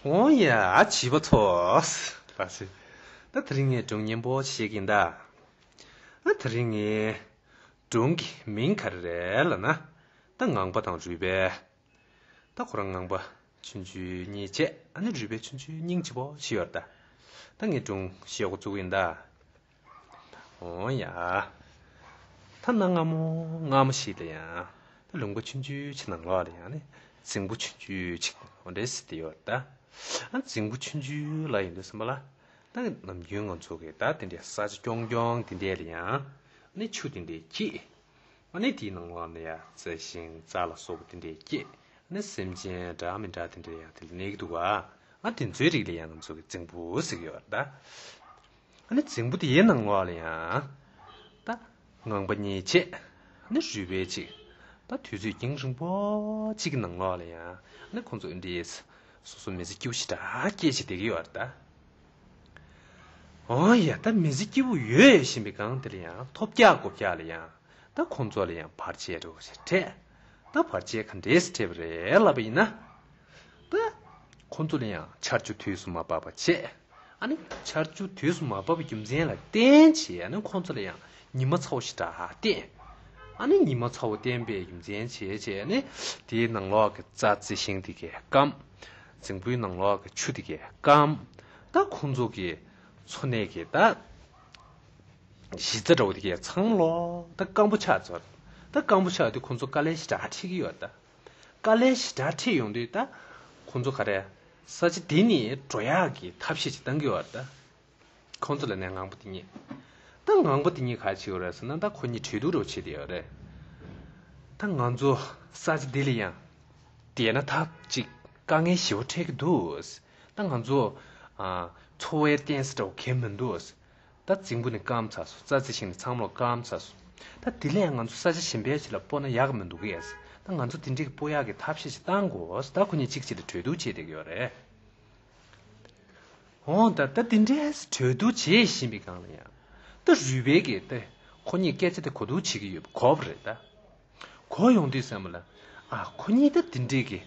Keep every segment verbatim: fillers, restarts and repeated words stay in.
འོང་ཡ་བྱིས་པ་ཚོ། ལགས་སེ། ད་དེ་རིང་ངས་སྒྲུང་སྙན་པོ་ཞིག་བཤད་ཀྱིན་གདའ། ཨ་དེ་རིང་ངའི་སྒྲུང་གི་མིང་ག་རེ་རེད་ལབ་ན། ད་ངང་པ་དང་རུས་སྦལ། ད་ཁོ་རང་ངང་པ་ཆུང་ཆུང་གཉིས་བྱས། ཨ་ནི་རུས་སྦལ་ཆུང་ཆུང་སྙིང་རྗེ་པོ་ཞིག་ཡོད་རེད་ད། ད་ངས་སྒྲུང་བཤད་འགོ་བཙུགས་ཡིན་ད། འོང་ཡ། ད་གནའ་སྔ་མོ་སྔ་མོ་ཞིག་ལ་ཡང་། ད་ལུང་པ་ཆུང་ཆུང་ཅིག་ནང་ལོགས་ལ་ཡང་ནི་རྫིང་བུ་ཆུང་ཆུང་ཅིག་འོ་འདྲ་ཟེར་དེ་ཡོད་རེད་ད། ཨ་རྫིང་བུ་ཆུང་ཆུང་ལ་ཡིན་དུས་ཙམ་པ་ལ། ད་ནམ་རྒྱུན་ང་ཚོ་གི་ད་དེ་འདྲའི་ས་ཆ་རྐྱང་རྐྱང་དེ་འདྲ་ལ་ཡང་ནི་ཆུ་དེ་འདྲ་སྐྱེས། ཨ་ནི་དེའི་ནང་ལོགས་ནས་ཡ་རྩི་ཤིང་རྩྭ་ལ་སོགས་པ་དེ་འདྲ་སྐྱེས། ཨ་ནི་སེམས་ཅན་འདྲ་མི་འདྲ་དེ་འདྲ་ཡང་དེ་ལ་གནས་ཀྱི་འདུག་ག། ཨ་དེ་ཚོའི་རིགས་ལ་ཡང་ང་ཚོ་གི་རྫིང་བུ་ཟེར་གྱི་ཡོད་རེད་ད། ཨ་ནི་རྫིང་བུ་དེའི་ནང་ལོགས་ལ་ཡང་། ད་ངང་པ་གཉིས་བྱས། ཨ་ནི་རུས་སྦལ་གཅིག། ད་དུས་ཚོད་རྒྱང་རིང་པོ་གཅིག་གི་ནང་ལོགས་ལ་ཡང་། ཨ་ནི་ཁོང་ཚོ་འདི་སོ་སོ་མི་ཚེ་སྐྱིད་པོ་ཞེ་དྲག་སྐྱེལ་བྱས་བསྡད་ཀྱི་ཡོད་རེད་ད། འོ་ཡ། ད་མི་ཚེ་སྐྱིད་པོ་ཡོད་བཞིན་པའི་སྒང་དེ་ལ་ཡང་ཐོབ་རྒྱག་གོ་རྒྱག་ལ་ཡང་། ད་ཁོང་ཚོ་ལ་ཡང་བར་ཆད་འདྲ་བོ་ཞིག་འཕྲད། ད་བར་ཆད་ག་འདྲས་སེ་འཕྲད་པ་རེད་ལབ་པ་ཡིན་ན། ད་ཁོང་ཚོ་ལ་ཡང་ཆར་ཆུ་དུས་སུ་མ་བབས་པ་བྱས། ཨ་ནི་ཆར་ཆུ་དུས་སུ་མ་བབས་པའི་རྒྱུ་མཚན་ལ་བརྟེན་བྱས། ཨ་ནི་ཁོང་ཚོ་ལ་ཡང་ཉི་མ་ཚ་བོ་ཞེ་དྲག་བསྟན། ཨ་ནི་ཉི་མ་ཚ་བོ་བསྟན་པའི་རྒྱུ་མཚན་བྱས་བྱས། ཨ་ནི་དེའི་ནང་ལོགས་ཀྱི་རྩྭ་རྩི་ཤིང་དེ་གས་སྐམ། རྫིང་བུའི་ནང་ལོགས་ཀྱི་ཆུ་དེ་གས་སྐམ། ད་ཁོང་ཚོ་གི་འཚོ་གནས་ཀྱི་ད་གཞི་རྩ་འདྲ་བོ་དེ་གས་ཚང་མ་ལོག་ད་སྐམ་པོ་ཆགས་ཚར། ད་སྐམ་པོ་ཆགས་དུས་ཁོང་ཚོ་དཀའ་ལས་ཞེ་དྲག་འཕྲད་ཀྱི་ཡོད་ད། དཀའ་ལས་ཞེ་དྲག་འཕྲད་ཡོང་དུས་ད་ཁོང་ཚོ་ག་རེ། ས་ཆ་དེ་ནས་འགྲོ་ཡག་གི་ཐབས་ཤེས་ཅིག་བཏང་གི་ཡོད་ད། ཁོང་ཚོ་ལ་ནས་ངང་པ་དེ་གཉིས། ད་ངང་པ་དེ་གཉིས་ག་རེ་བྱེད་ཀྱི་ཡོད་རེད་ཟེར་ན། ད་ཁོ་གཉིས་གྲོས་བསྡུར་འདྲ་བོ་བྱས་བསྡད་ཡོད་རེད། ད་ང་ཚོ་ས་ཆ་འདི་ལ་ཡང་བསྡད་ན་ད་ཅིག་དཀའ་ངལ་ཞེ་པོ་འཕྲད་ཀྱི་འདུག། ད་ང་ཚོ་ཨ་འཚོ་བའི་རྟེན་ས་འདྲ་བོ་གང་ཡང་མི་འདུག། ད་རྫིང་བུ་ནི་སྐམ་ཚར་སོང་། རྩྭ་རྩི་ཤིང་ནི་ཚང་མ་ལོག་སྐམ་ཚར་སོང་། ད་དེ་ལས་ང་ཚོ་ས་ཆ་གཞན་པའི་ཆ་ལ་སྤོ་ན་ཡག་གི་མི་འདུག་གས། ད་ང་ཚོ་དེ་འདྲའི་གི་སྤོ་ཡག་གི་ཐབས་ཤེས་ཅིག་བཏང་དགོས། ད་ཁོ་གཉིས་གཅིག་གཅིག་ལ་གྲོས་བསྡུར་བྱས་བསྡད་ཀྱི་ཡོད་རེད། འོ་ད་ད་དེ་འདྲའི་གྲོས་བསྡུར་བྱེད་བཞིན་པའི་སྒང་ལ་ཡང་། ད་རུས་སྦལ་གྱིས་ད་ཁོ་གཉིས་སྐད་ཆ་དེ་གོ་བསྡུར་བྱེད་ཀྱི་ཡོད་པ་གོ་བ་རེད་ད། གོ་ཡོང་དུས་ཙམ་པ་ལ། ཨ་ཁོ་གཉིས་ད་དེ་འདྲའི་གི་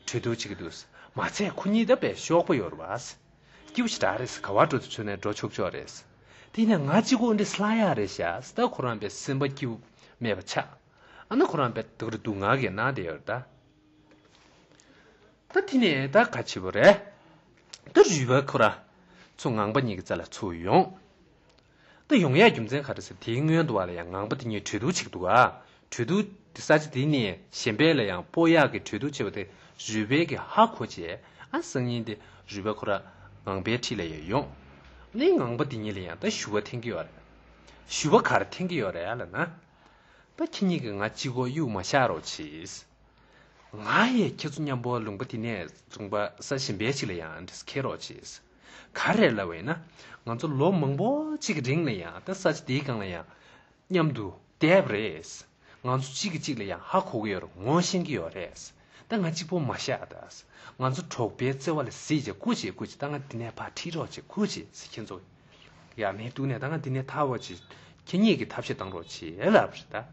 གྲོས་བསྡུར་བྱེད་ཀྱི་འདུག། མ་ཚད་ཁོ་གཉིས་ད་དཔེ་གཤོག་པ་ཡོད་རེད་པ། སྐྱིད་པོ་ཞེ་དྲག་རེད། ག་པར་འགྲོ་དུས་ཚོད་ནས་འགྲོ་ཆོག་ཆོག་རེད། དེ་ནས་ང་གཅིག་པོ་འདི་སླ་ཡག་རེད་ཤག། ད་ཁོ་རང་དཔེ་སེམས་པ་སྐྱིད་པོ་མེད་པ་ཆགས། ཨ་ན་ཁོ་རང་དཔེ་སྡུག་རུ་སྡུག་ངག་གི་ནང་བསྡད་ཡོད་རེད་ད། ད་དེ་ནས་ད་ག་བྱེད་པ་རེད། ད་རུས་སྦལ་ཁོ་ར་ཚོ་ངང་པ་གཉིས་ཀྱི་རྩ་ལ་ཚུར་ཡོང་། ད་ཡོང་ཡག་རྒྱུ་མཚན་ག་རེ་ཟེར། དེའི་སྔོན་དུ་བ་ལ་ཡང་ངང་པ་དེ་གཉིས་གྲོས་བསྡུར་བྱེད་ཀྱི་འདུག་ག། གྲོས་བསྡུར་དེ་ས་ཆ་དེ་ནས་གཞན་པ་ལ་ཡང་སྤོ་ཡག་གི་གྲོས་བསྡུར་བྱེད་པ་དེ་རུས་སྦལ་གྱིས་ཧ་གོ་བྱས། ཨ་སང་ཉིན་དེ་རུས་སྦལ་ཁོ་ར་ངང་པའི་འཁྲིས་ལ་ཡང་ཡོང་། ནས་ངང་པ་དེ་གཉིས་ལ་ཡང་ད་ཞུ་བ་འཐེན་གྱི་ཡོད་རེད། ཞུ་བ་ག་རེ་འཐེན་གྱི་ཡོད་རེད་ལབ་ན། ད་ཁྱེད་གཉིས་ཀྱིས་ང་གཅིག་པོ་གཡུག་མ་བཞག་རོགས་གྱིས། ང་ཡིས་ཁྱེད་ཚོ་མཉམ་པོ་ལུང་པ་དེ་ནས་ལུང་པ་ས་གཞན་པའི་ཞིག་ལ་ཡང་འདྲ་ཁྱེར་རོགས་གྱིས། ག་རེ་ལབ་པ་ཡིན་ན། ང་ཚོ་ལོ་མང་པོ་གཅིག་གི་རིང་ལ་ཡང་ད་ས་ཆ་དེའི་སྒང་ལ་ཡང་མཉམ་དུ་བསྡད་པ་རེད། ང་ཚོ་གཅིག་གིས་གཅིག་ལ་ཡང་ཧ་གོ་གི་ཡོད་རེད། ངོ་ཤེས་ཀྱི་ཡོད་རེད། ད་ང་གཅིག་པོ་མ་བཞག་ད། ང་ཚོ་འབྲོག་པའི་བརྩེ་བ་ལ་གཟིགས་བྱས་སྐུ་མཁྱེན་སྐུ་མཁྱེན། ད་ང་འདི་ནས་ཕར་ཁྲིད་རོགས་བྱེད་སྐུ་མཁྱེན་ཟེར། ཁྱེད་ཚོ་ཡར་ནས་འདུག་ནས་ད་ང་འདི་ནས་ཐར་རོགས་བྱེད། ཁྱེད་གཉིས་ཀྱིས་ཐབས་ཤེས་གཏང་རོགས་བྱེད་ལབ་རེད་ད།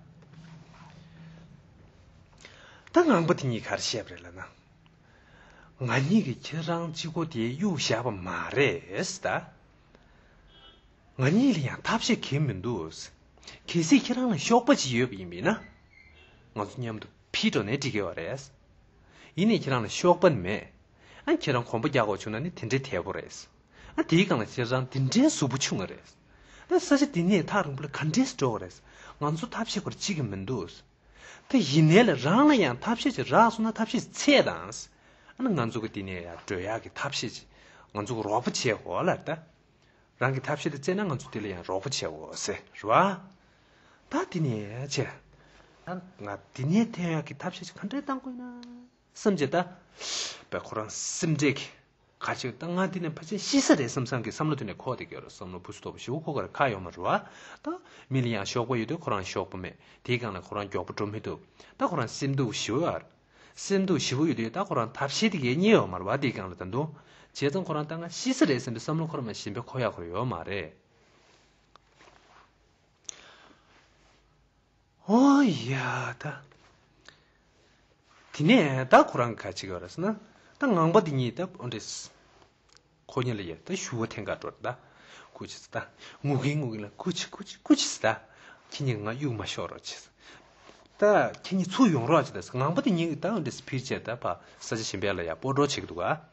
ད་ངང་པ་དེ་གཉིས་ག་རེ་བཤད་པ་རེད་ལབ་ན། ང་གཉིས་ཀྱིས་ཁྱེད་རང་གཅིག་པོ་དེ་གཡུག་བཞག་པ་མ་རེད་ད། ང་གཉིས་ལ་ཡང་ཐབས་ཤེས་གང་ཡང་མི་འདུག། གལ་སྲིད་ཁྱེད་རང་ལ་གཤོག་པ་ཅིག་ཡོད་པ་ཡིན་པས་ན། ང་ཚོ་མཉམ་དུ་ཕུད་འགྲོ་ནའི་འགྲིག་གི་ཡོད་རེད། ཡིན་ནའི་ཁྱེད་རང་ལ་གཤོག་པ་ནི་མེད། ཨ་ཁྱེད་རང་གོམ་པ་རྒྱག་དགོས་བྱུང་ན་ནི་དེ་འདྲའི་དལ་པོ་རེད། ཨ་དེའི་སྒང་ལ་ཁྱེད་རང་དེ་འདྲའི་གཟུགས་པོ་ཆུང་ངུ་རེད། ད་ས་ཆ་འདི་ནས་ཐག་རིང་པོ་ལ་ག་འདྲས་འགྲོ་དགོས་རེད། ང་ཚོ་ཐབས་ཤེས་ཁོ་ར་གཅིག་ཀྱང་མི་འདུག། ད་ཡིན་ནའི་ལ་རང་ལ་ཡང་ཐབས་ཤེས་ཅིག་རག་སོང་ན་ཐབས་ཤེས་ཅིག་འཚོལ་དང་། ཨ་ནི་ང་ཚོ་གི་འདི་ནས་ཡར་འགྲོ་ཡག་གི་ཐབས་ཤེས་ཅིག་ང་ཚོ་གི་རོགས་པ་བྱེད་དགོས་ལབ་ད། རང་གི་ཐབས་ཤེས་དེ་བཙལ་ན་ང་ཚོ་དེ་ལ་ཡང་རོགས་པ་བྱེད་དགོས་ཟེར་རེད་བ། ད་དེ་ནས་བྱས། ད་ང་འདི་ནས་ཐོན་ཡག་གི་ཐབས་ཤེས་ཅིག་ག་འདྲས་བཏང་དགོས་ན་བསམ་བྱས་ད། བས་ཁོ་རང་སེམས་ཁྲལ་གྱིས། ག་ཅིག་ད་ང་འདི་ནས་ཕལ་ཆེར་ཤི་ས་རེད་བསམ་བསམ་གྱི་བསམ་བློ་དེ་ནས་འཁོར་བསྡད་ཀྱི་ཡོད་རེད། བསམ་བློ་བུ་སུ་དོག་པོ་ཞེ་པོ་འཁོར་ག་རེ་ཁག་ཡོད་མ་རེད་བ། ད་མི་ལ་ཡང་གཤོག་པ་ཡོད་དུས་ཁོ་རང་གཤོག་པ་མེད། དེའི་སྒང་ལ་ཁོ་རང་མགྱོགས་པོ་འགྲོ་མི་ཐུབ། ད་ཁོ་རང་སེམས་སྡུག་ཞེ་པོ་ཡོད་རེད། སེམས་སྡུག་ཞེ་པོ་ཡོད་དུས་ད་ཁོ་རང་ཐབས་ཤེས་དེ་གས་རྙེད་ཡོད་མ་རེད་བ། དེའི་སྒང་ལ་ད་དུང་། བྱས་ཙང་ཁོ་རང་ད་ང་ཤི་ས་རེད་བསམ་པའི་བསམ་བློ་ཁོ་རང་མ་གཞན་པའི་འཁོར་ཡག་ཁོ་རང་ཡོད་མ་རེད། ཨོ་ཡ་ད། དེ་ནས་ད་ཁོ་རང་ག་ཅིག་ཡོད་རེད་ཟེར་ན། ད་ངང་པ་འདི་གཉིས་ད་འོ་འདྲས། ཁོ་གཉིས་ལ་ཡ་ད་ཞུ་བ་འཐེན་ག་འགྲོ་ད། སྐུ་མཁྱེན་ད། ངུ་གིན་ངུ་གིན་ལ་སྐུ་མཁྱེན་སྐུ་མཁྱེན་སྐུ་མཁྱེན་ད། ཁྱེད་གཉིས་ང་གཡུག་མ་ཤོར་རོགས་བྱེད། ད་ཁྱེད་གཉིས་ཚུར་ཡོང་རོགས་བྱེད་ད། ངང་པ་འདི་གཉིས་ཀྱིས་ད་འོ་འདྲས་ཕིར་བྱས་ད་ཕ་ས་ཆ་གཞན་པ་ལ་ཡ་སྤོ་འགྲོ་བྱེད་ཀྱི་འདུག་ག།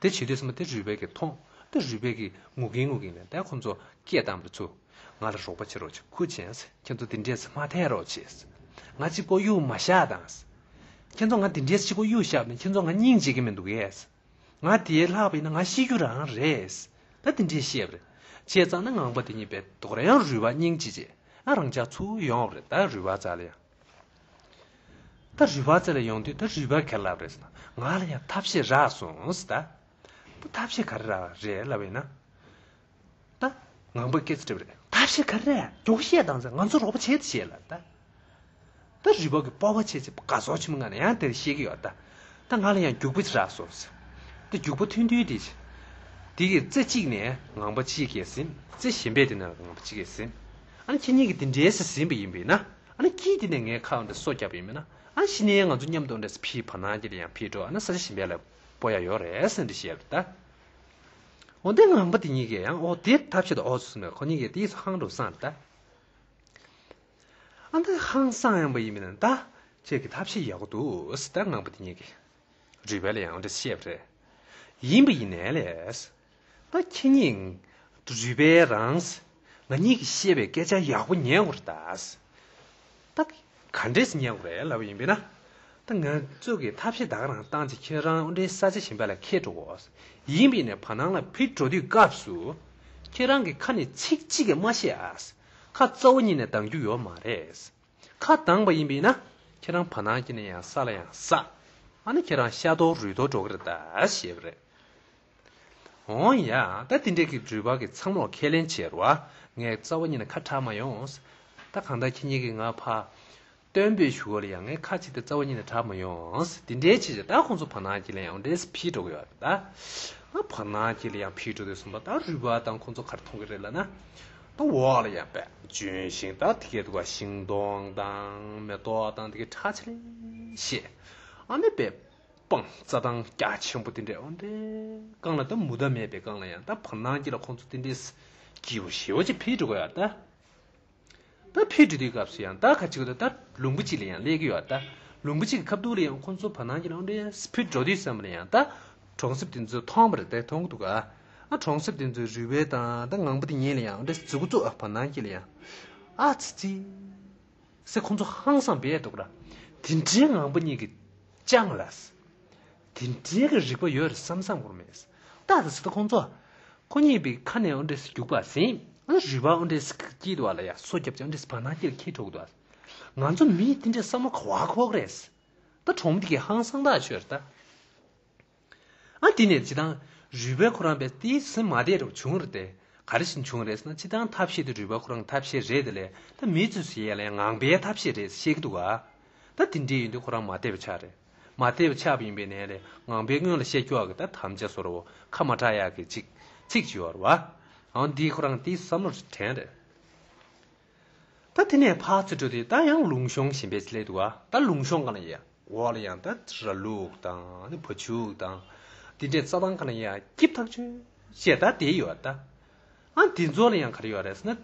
དེ་བྱེད་དུས་ཙམ་པ་དེ་རུས་སྦལ་གྱིས་མཐོང་། དེ་རུས་སྦལ་གྱིས་ངུ་གིན་ངུ་གིན་ལ་ད་ཁོ་ཚོ་སྐད་བཏང་བ་ཚུར། ང་ལ་རོགས་པ་བྱེད་རོགས་བྱེད། སྐུ་མཁྱེན། ཁྱེད་ཚོ་འདི་འདྲས་མ་འཐེན་རོགས་བྱེད། ང་གཅིག་པོ་གཡུག་མ་བཞག་དང་། ཁྱེད་ཚོ་ང་འདི་འདྲས་གཅིག་པོ་གཡུག་བཞག་ནས་ཁྱེད་ཚོ་ང་སྙིང་རྗེ་གི་མི་འདུག་གས། ང་དེའི་ལྷག་པ་ཡིན་ན་ང་ཤི་རྒྱུ་རང་རེད། ད་དེ་འདྲས་བཤད་པ་རེད། བྱས་ཙང་ན་ངང་པ་དེ་གཉིས་པས་དོ་ར་ཡང་རུས་པ་སྙིང་རྗེ་བྱས། ཨ་རང་ཅག་ཚུར་ཡོང་བ་རེད། ད་རུས་པ་རྩ་ལ་ཡང་། ད་རུས་པ་རྩ་ལ་ཡོང་དུས་ད་རུས་པ་ག་རེ་ལབ་རེད་ཟེར་ན། ང་ལ་ཡང་ཐབས་ཤེས་རག་སོང་ཟེར་ད། ད་ཐབས་ཤེས་ག་རེ་རག་རེད་ལབ་ཡིན་ན། ད་ངང་པ་སྐད་ཆ་དྲིས་པ་རེད། ཐབས་ཤེས་ག་རེ་རེད། མགྱོགས་བཤད་དང་ཟེར། ང་ཚོ་རོགས་པ་བྱེད་དེ་བཤད་ལ་ད། ད་རུས་པ་གི་སྤོབས་པ་ཆེ་ཆེ་དགའ་ཚོར་ཆེན་པོ་ངང་ནས་ཡང་དེར་བཤད་ཀྱི་ཡོད་ད། ད་ང་ལ་ཡང་རྒྱུག་པ་ཅིག་རག་སོང་ཟེར། ད་རྒྱུག་པ་ཐུང་ཐུང་དེ། དེ་གི་རྩེ་གཅིག་ནས་ངང་པ་གཅིག་གིས་ཟིན། རྩེ་གཞན་པའི་དེ་ནས་ངང་པ་གཅིག་གིས་ཟིན། ཨ་ནི་ཁྱེད་གཉིས་ཀྱིས་དེ་འདྲའི་ཟིན་པ་ཡིན་པས་ན། ཨ་ནི་དཀྱིལ་དེ་ནས་ངའི་ཁ་འདྲ་སོ་བརྒྱབ་པ་ཡིན་པས་ན། ཨ་ནི་གཞི་ནས་ང་ཚོ་མཉམ་དུ་འདྲ་ཕི་བར་སྣང་གཅིག་ལ་ཡང་ཕི་འགྲོ། ཨ་ནི་ས་ཆ་གཞན་པ་ལ་སྤོ་ཡ་ཡོད་རེད་ཟེར་འདྲ་བཤད་པ་རེད་ད། འོ་དེ་ངང་པ་དེ་གཉིས་ཀས་ཡང་འོ་དེ་ཐབས་ཤེས་དང་འོ་ཟེར་ནས་ཁོ་གཉིས་ཀས་དེ་ཧང་འགྲོ་བསམ་ད། ཨ་ད་ཧང་སང་ཡང་པ་ཡིན་མིན་ད། ཁྱེད་ཀྱི་ཐབས་ཤེས་ཡག་པོ་འདུག་ཟེར་ད་ངང་པ་དེ་གཉིས་ཀས། རུས་སྦལ་ལ་ཡང་འདྲ་བཤད་པ་རེད། ཡིན་པ་ཡིན་ནའི་ལས། ད་ཁྱེད་གཉིས། རུས་སྦལ་རང་། ང་གཉིས་ཀྱིས་བཤད་པའི་སྐད་ཆ་ཡག་པོ་ཉན་དགོས་རེད་ད། ད་ག་འདྲས་སེ་ཉན་དགོས་རེད་ལབ་པ་ཡིན་པས་ན། ད་ང་ཚོ་གིས་ཐབས་ཤེས་ད་ག་རང་བཏང་ཚེ་ཁྱེད་རང་འདྲའི་ས་ཆ་གཞན་པ་ལ་ཁྱེར་འགྲོ་དགོས། ཡིན་པས་ནས་བར་སྣང་ལ་ཕེབས་འགྲོ་དུས་སྐབས་སུ། ཁྱེད་རང་གི་ཁ་ནས་ཚིག་གཅིག་ཀྱང་མ་བཤད་ཨ། ཁ་རྩ་བ་ཉིད་ནས་གདངས་རྒྱུ་ཡོད་མ་རེད། ཁ་གདངས་པ་ཡིན་པས་ན། ཁྱེད་རང་བར་སྣང་གཅིག་ནས་ཡང་ས་ལ་ཡང་ཟག། ཨ་ནི་ཁྱེད་རང་ཤ་དོར་རུས་དོར་འགྲོ་གི་རེད་ད་ཞེས་པ་རེད། འོང་ཡ། ད་དེ་འདྲས་ཀྱི་རུས་པ་གི་ཚང་མ་ལ་ཁས་ལེན་བྱས་རོ། ངས་རྩ་བ་ཉིད་ནས་ཁ་གྲག་མ་ཡོང་། ད་གང་ལྟར་ཁྱེད་གཉིས་ཀྱིས་ང་ཕར་སྟོན་པའི་གཞུག་ལ་ཡང་ངས་ཁ་ཅིག་ད་རྩ་བ་ཉིད་ནས་གྲག་མ་ཡོང་། དེ་འདྲའི་ཆེད་དུ་ད་ཁོང་ཚོ་བར་སྣང་གཅིག་ལ་ཡང་འདྲེས་ཕྱིས་འགྲོ་གི་ཡོད་ད། ང་བར་སྣང་གཅིག་ལ་ཡང་ཕྱིས་འགྲོ་དུས་ཙམ་པ་ད་རུས་པ་དང་ཁོང་ཚོ་ག་རེ་མཐོང་གི་རེད་ལབ་ན། ད་འོག་ལ་ཡང་པས་ལྗོན་ཤིང་ད་དེ་གས་འདུག་ག་ཤིང་སྡོང་དང་མེ་ཏོག་དང་དེ་གས་ཁྲ་ཆེ་ལེ་ཞེས། ཨ་ནི་པས་སྤང་རྩྭ་ཐང་རྒྱ་ཆེན་པོ་དེ་འདྲས་འོ་འདྲས་སྒང་ལ་ད་མུ་མཐའ་མེད་པའི་སྒང་ལ་ཡང་ད་བར་སྣང་གཅིག་ལ་ཁོང་ཚོ་དེ་འདྲས་སྐྱིད་པོ་ཞེ་པོ་ཅིག་ཕེབས་འགྲོ་གི་ཡོད་ད། ད་ཕེབས་འགྲོ་དུས་སྐབས་སུ་ཡང་ད་ག་ཅིག་ད་ད་ལུང་པ་ཅིག་ལ་ཡང་སླེབས་ཀྱི་ཡོད་ད། ལུང་པ་ཅིག་གི་ཁ་ཐུག་ལ་ཡང་ཁོང་ཚོ་བར་སྣང་གཅིག་ལ་འདྲེ་ཕེབས་འགྲོ་དུས་ཙམ་པ་ལ་ཡང་ད་གྲོང་གསེབ་དེ་ཚོ་མཐོང་བ་རེད་དེ་མཐོང་གི་འདུག་ག། ཨ་གྲོང་གསེབ་དེ་ཚོའི་རུས་སྦལ་དང་ད་ངང་པ་དེ་གཉིས་ལ་ཡང་འདྲེ་མཛུ་གུ་བཙུགས། ཨ་བར་སྣང་གཅིག་ལ་ཡང་ཨ་ཙི་ཙི། ཟེར་ཁོང་ཚོ་ཧང་སང་བས་འདུག་ར། དེ་འདྲའི་ངང་པ་གཉིས་ཀྱི་ཅང་ལ། དེ་འདྲའི་གི་རིག་པ་ཡོད་རེད་བསམ་བསམ་གོ་མེད། ད་ད་ཟེར་ད་ཁོང་ཚོ། ཁོ་གཉིས་པའི་ཁ་ནས་འོ་འདྲས་རྒྱུག་པ་ཟིན། ཨ་རུས་པ་འོ་འདྲས་སྐྱིད་འདུག་བ་ལ་ཡ་སོ་རྒྱབ་ཅིག་འོ་འདྲས་བར་སྣང་གཅིག་ལ་ཁྱེར་འགྲོ་གི་འདུག་བ། ང་ཚོ་མི་དེ་འདྲས་བསམ་བློ་ག་བ་འཁོར་གི་རེད། ད་གྲོང་མི་དེ་གས་ཧང་སང་ཐག་ཆོད་རེད་ད། ཨ་དེ་ནས་སྤྱིར་བཏང་རུས་སྦལ་ཁོ་རང་པས་དེ་ཟིན་མ་བསྡད་རོགས་བྱུང་རེད་དེ། ག་རེ་བཞིན་བྱུང་རེད་ཟེར་ན། སྤྱིར་བཏང་ཐབས་ཤེས་དེ་རུས་སྦལ་ཁོ་རང་ཐབས་ཤེས་རེད་དེ་ལས་ད་མི་ཚོས་ཟེར་ཡས་ལ་ཡང་ངང་པའི་ཐབས་ཤེས་རེད་བཤད་ཀྱི་འདུག་ག། ད་དེ་འདྲའི་ཡིན་དུས་ཁོ་རང་མ་བསྡད་པ་ཆགས་རེད། མ་བསྡད་པ་ཆགས་པ་ཡིན་པའི་ནས་ལས་ངང་པའི་སྔོན་ལ་བཤད་རྒྱུ་བ་གི་ད་དམ་བཅའ་བཟོ་འདྲ་བོ་ཁ་མ་གྲག་ཡག་གི་ཅིག་ཚིག་ཅིག་ཡོད་རེད་བ། འོ་འདི་ཁོ་རང་དེའི་བསམ་བློ་དྲན་རེད། ད་དེ་ནས་ཕར་ཚུར་འགྲོ་དུས་ད་ཡང་ལུང་གཤོང་གཞན་པའི་སླེབས་འདུག་ག། ད་ལུང་གཤོང་སྒང་ལ་ཡ་འོག་ལ་ཡང་ད་ར་ལུག་དང་ནི་བ་ཕྱུགས་དང་། དེ་འདྲའི་རྩྭ་ཐང་སྒང་ལ་ཡ་སྐྱིད་ཐག་ཆོད་བྱས་ད་བསྡད་ཡོད་ད། ཨ་དེ་ཚོ་ལ་ཡང་ག་རེ་ཡོད་རེད་ཟེར་ན།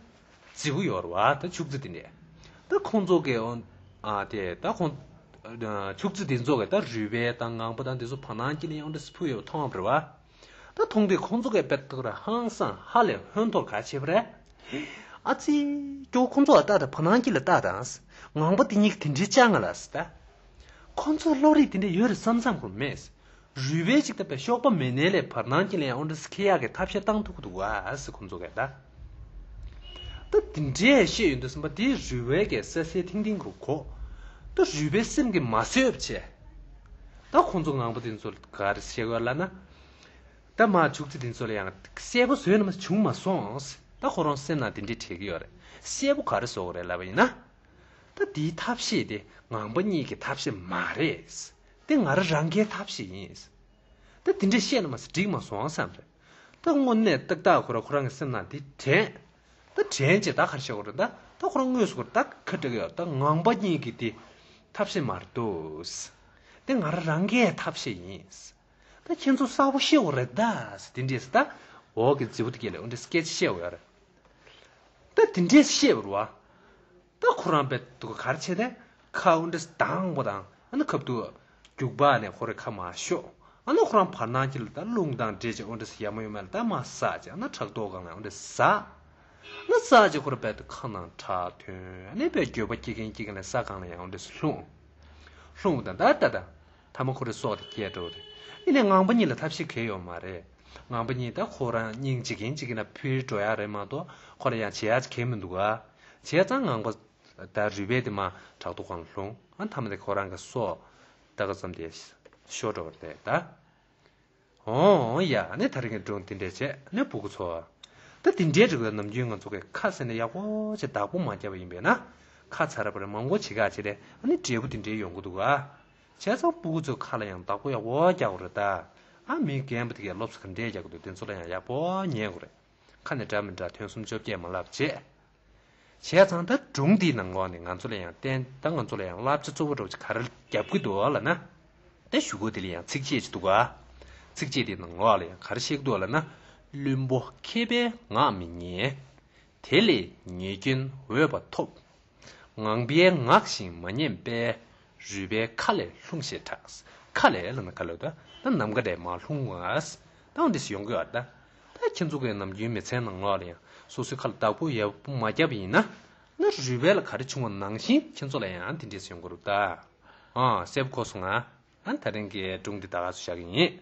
རྫི་བོ་ཡོད་རེད་བ། ད་ཕྱུགས་རྫི་དེ་འདྲས། ད་ཁོང་ཚོ་གི་ཨ་དེ་ད་ཁོང་ཕྱུགས་རྫི་དེ་ཚོ་གི་ད་རུས་སྦལ་དང་ངང་པ་དང་དེ་ཚོ་བར་སྣང་གཅིག་ལ་ཡང་འདྲ་སེ་ཕུ་ཡོད་མཐོང་བ་རེད་བ། ད་མཐོང་དུས་ཁོང་ཚོ་གིས་དཔེ་ལྟ་ར་ཧང་སང་ཧ་ལས་ཧོན་ཐོར་ག་བྱེད་པ་རེད། ཨ་ཙི། ཀྱོ་ཁོང་ཚོ་ཨ་ལྟ་དང་བར་སྣང་གཅིག་ལ་ལྟ་དང་། ངང་པ་དེ་གཉིས་ཀྱི་དེ་འདྲའི་ཅང་ང་ལ་ཟེར་ད། ཁོང་ཚོ་བློ་རིག་དེ་འདྲ་ཡོད་རེད་བསམ་བསམ་གོ་མེད། རུས་སྦལ་ཅིག་ལྟ་བུའི་གཤོག་པ་མེད་ནའི་ལས་བར་སྣང་གཅིག་ལ་ཡང་འོ་འདྲ་སེ་ཁེ་ཡག་གི་ཐབས་ཤེས་བཏང་ཐུབ་ཀྱི་འདུག་ག་ཟེར་ཁོང་ཚོ་གིས་ད། ད་དེ་འདྲའི་བཤད་ཡོང་དུས་ཙམ་པ་དེ་རུས་སྦལ་གྱི་སད་སད་ཐིང་ཐིང་གི་གོ། ད་རུས་སྦལ་སེམས་ཀྱིས་མ་བཟོད་པ་བྱས། ད་ཁོང་ཚོ་ངང་པ་དེ་ཚོ་ག་རེ་བཤད་དགོས་ལབ་ན། ད་མ་ཕྱུགས་རྫི་དེ་ཚོ་ལ་ཡང་གསལ་པོ་བཟོས་ན་མ་བྱུང་མ་སོང་། ད་ཁོ་རང་སེམས་ནང་དེ་འདྲའི་དྲན་གྱི་ཡོད་རེད། གསལ་པོ་ག་རེ་བཟོ་དགོས་རེད་ལབ་པ་ཡིན་ན། ད་དེའི་ཐབས་ཤེས་དེ་ངང་པ་གཉིས་ཀྱི་ཐབས་ཤེས་མ་རེད། དེ་ང་རང་རང་གིའི་ཐབས་ཤེས་ཡིན། ད་དེ་འདྲ་བཤད་ན་མ་ཟད་འགྲིག་མ་སོང་བསམ་རེད། ད་དངོས་གནས་ཏག་ཏག་ཁོ་རང་ཁོ་རང་གི་སེམས་ནང་དེ་དྲན། ད་དྲན་བྱས་ད་ག་རེ་བྱེད་དགོས་རེད་ད། ད་ཁོ་རང་དངོས་སུ་ཁོ་རང་ད་ཁ་བྲལ་གྱི་ཡོད། ད་ངང་པ་གཉིས་ཀྱི་དེ་ཐབས་ཤེས་མ་རེད་འདུག། དེ་ང་རང་རང་གིའི་ཐབས་ཤེས་ཡིན། ད་ཁྱེད་ཚོ་གསལ་པོ་ཤེས་དགོས་རེད་ད་ཟེར། དེ་འདྲས་ཟེར། ད་འོག་གི་རྫི་བོ་དེ་སྐད་ལ་འོ་འདྲས་སྐད་ཆ་བཤད་དགོས་ཡ་རེད། ད་དེ་འདྲས་བཤད་པ་རེད་བ། ད་ཁོ་རང་དཔེ་འདུག་ག་ག་རེ་བྱས་ཏེ། ཁ་འོ་འདྲས་དང་པོ་དང་ཨ་ནི་ཁབ་ཏུ་རྒྱུག་པ་ནས་ཁོ་རའི་ཁ་མར་ཤོག་ཨ་ནི་ཁོ་རང་བར་སྣང་གི་ལ་ད་རླུང་དང་འདྲེས་བྱས་འོ་འདྲས་ཡ་མ་ཡོ་མ་ལ་ད་མར་ཟག་བྱས། ཨ་ནི་ཕྲག་དོག་སྒང་ལ་འོ་འདྲས་ཟག་ཨ་ནི་ཟག་བྱས་ཁོ་ར་དཔེ་ད་ཁ་ནང་ཁྲག་ཐོན། ཨ་ནི་དཔེ་འགྱོད་པ་སྐྱེ་གིན་སྐྱེ་གིན་ལ་ས་སྒང་ལ་ཡང་འོ་འདྲས་ལྷུང་། ལྷུང་བ་དང་ད་ད་ད། ཐ་མ་ཁོ་རའི་སྲོག་དེ་སྐྱེས་འགྲོ་རེད། ཡིན་ནའི་ངང་པ་གཉིས་ལ་ཐབས་ཤེས་གང་ཡོད་མ་རེད། ངང་པ་གཉིས་ད་ཁོ་རང་སྙིང་རྗེ་གིན་རྗེ་གིན་ན་ཕུལ་འགྲོ་ཡ་རེད་མ་གཏོགས་ཁོ་ལ་ཡང་བྱེད་ཡ་གང་མི་འདུག་ག་བྱས་ཙང་ངང་པ་ད་རུས་སྦལ་དེ་མར་ཕྲག་དོག་སྒང་ལ་ལྷུང་། ཨ་ཐ་མ་དེ་ཁོ་རང་གི་སྲོག་ད་ག་ཙམ་དེ་ཤོར་འགྲོ་བ་རེད་ད། འོང་ཡ། ཨ་ནི་ད་རིང་གི་སྒྲུང་དེ་འདྲས་བྱས། ཨ་ནི་སྤུ་གུ་ཚོ། ད་དེ་འདྲའི་རིགས་ལ་ནམ་རྒྱུན་ང་ཚོ་གི་ཁ་ཟེར་ནས་ཡག་པོ་བྱས་བདག་པོ་མ་བརྒྱབ་པ་ཡིན་པས་ན། ཁ་ཚ་ར་བ་ར་མང་པོ་བྱེད་ག་བྱེད་དེ་ཨ་ནི་འབྲས་བུ་དེ་འདྲའི་ཡོང་གི་འདུག་ག་བྱས་ཙང་སྤུ་གུ་ཚོའི་ཁ་ལ་ཡང་བདག་པོ་ཡག་པོ་རྒྱག་དགོས་རེད་ད། ཨ་མི་རྒན་པ་དེ་གས་སློབ་གསོ་ག་འདྲས་རྒྱག་གི་འདུག་དེ་ཚོ་ལ་ཡང་ཡག་པོ་ཉན་དགོས་རེད། ཁ་ནས་འདྲ་མི་འདྲ་ཐུན་གསུམ་བཅོ་བརྒྱད་མ་ལབ་བྱས། བྱས་ཙང་ད་སྒྲུང་འདིའི་ནང་ལོགས་ནས་ང་ཚོ་ལ་ཡང་བསྟན། ད་ང་ཚོ་ལ་ཡང་བསླབ་བྱ་གཙོ་བོ་འདྲ་བོ་ཅིག་ག་རེ་རྒྱབ་ཀྱི་འདུག་ལབ་ན། ད་གཞུག་གུ་དེ་ལ་ཡང་ཚིགས་བཅད་ཅིག་འདུག་ག་ཚིགས་བཅད་དེའི་ནང་ལོགས་ལ་ཡང་ག་རེ་བཤད་ཀྱི་འདུག་ལབ་ན། བླུན་པོ་མཁས་པས་ངག་མི་ཉན། དེ་ལས་ཉེས་སྐྱོན་འོས་པ་ཐོབ། ངང་པས་ངག་བཞིན་མ་ཉན་པས། རུས་སྦལ་ཁ་ལས་ལྷུང་ཞེས་གྲགས། ཁ་ལས་ལབ་ན་ག་ལབ་ད། ད་ནམ་མཁའ་ནས་མར་ལྷུང་བ། ད་འོ་འདྲས་ཡོང་གི་ཡོད་ད། ད་ཁྱེད་ཚོ་གི་ནམ་རྒྱུན་མི་ཚེའི་ནང་ལོགས་ལ་ཡང་སོ་སོའི་ཁ་ལ་བདག་པོ་ཡག་པོ་མ་བརྒྱབ་པ་ཡིན་ན། ན་རུས་སྦལ་ལ་ག་རེ་བྱུང་བ་ནང་བཞིན་ཁྱེད་ཚོ་ལ་ཡང་དེ་འདྲས་ཡོང་གི་རེད་ད། ཨ་གསལ་པོ་གོ་སོང་ང་། ཨ་ད་རིང་གི་སྒྲུང་འདི་ད་ག་ཚོད་བཞག་གི་ཡིན།